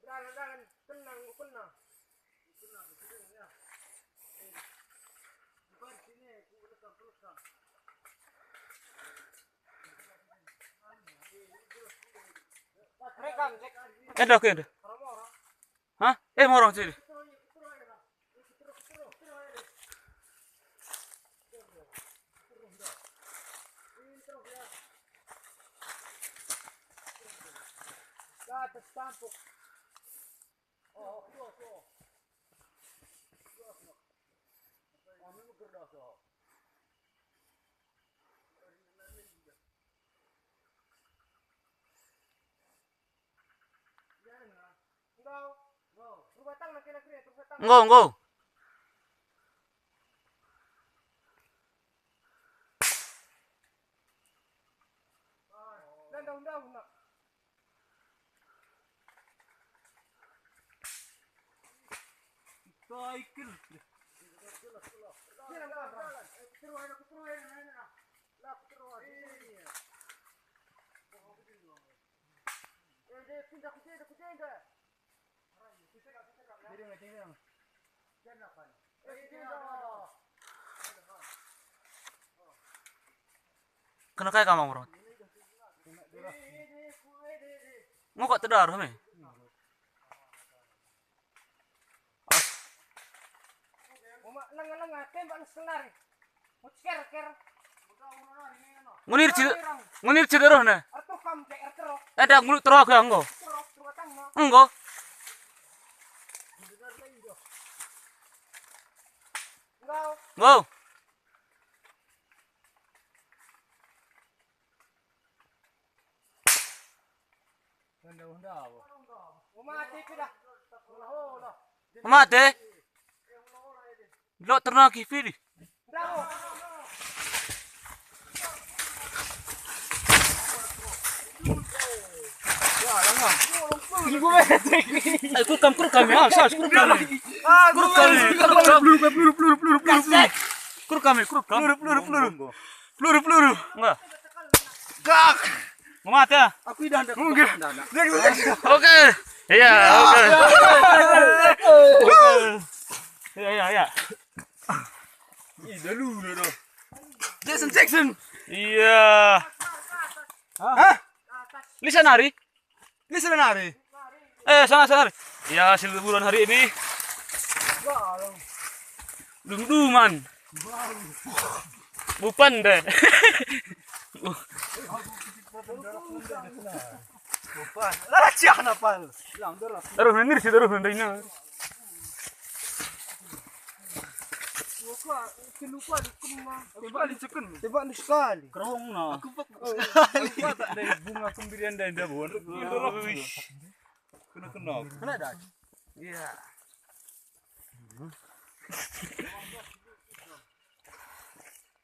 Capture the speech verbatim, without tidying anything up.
Jangan, jangan. Kena, enggo kena. Kena, kena, ya. Eh. Bukan sini, ku lekam, ku lekam. Rekam, cek. Enda, oke, enda. Hah? Eh, morong sini. Atas tampuk. Oh, oh, oh. Kami megerdas, oh. Enggo, enggo. Kena kai kam, Amrot? Ngokok tedar, me. Uma lenga-lenga tembak senar. Mucer-cer. Ngunir ci, ngunir ci deroh ne. Artur kam je artur. Ada ngulu terus aku enggo. Terus terus tang. Enggo. Enggo. Enggo. Mate. Lo terna kipi di. Eh, kurkam, kurkam ya, sas, kurkam. Ah, kurkam. Peluru, peluru, peluru, peluru, peluru. Kurkam, kurkam. Peluru, peluru, peluru. Peluru, peluru. Enggak. Gak. Mau mati ya? Aku idah ndak. Mungkin. Oke. Iya, oke. Iya, iya, iya. Ih, dulu dulu. Jackson, Jackson. Iya. Hah? Lisa nari? Ini senari. Eh, sana, sana. Ya, hasil liburan hari ini. Dum-duman. Bupan deh. Bupan. Lah, ciah napa? Terus nanti sih, terus nanti. Tembak di ceken. Tembak di sekali. Kerong, nah. Aku pek sekali. Aku tak ada bunga kembirian dan dia buat. Kena, kena. Kena dah. Iya.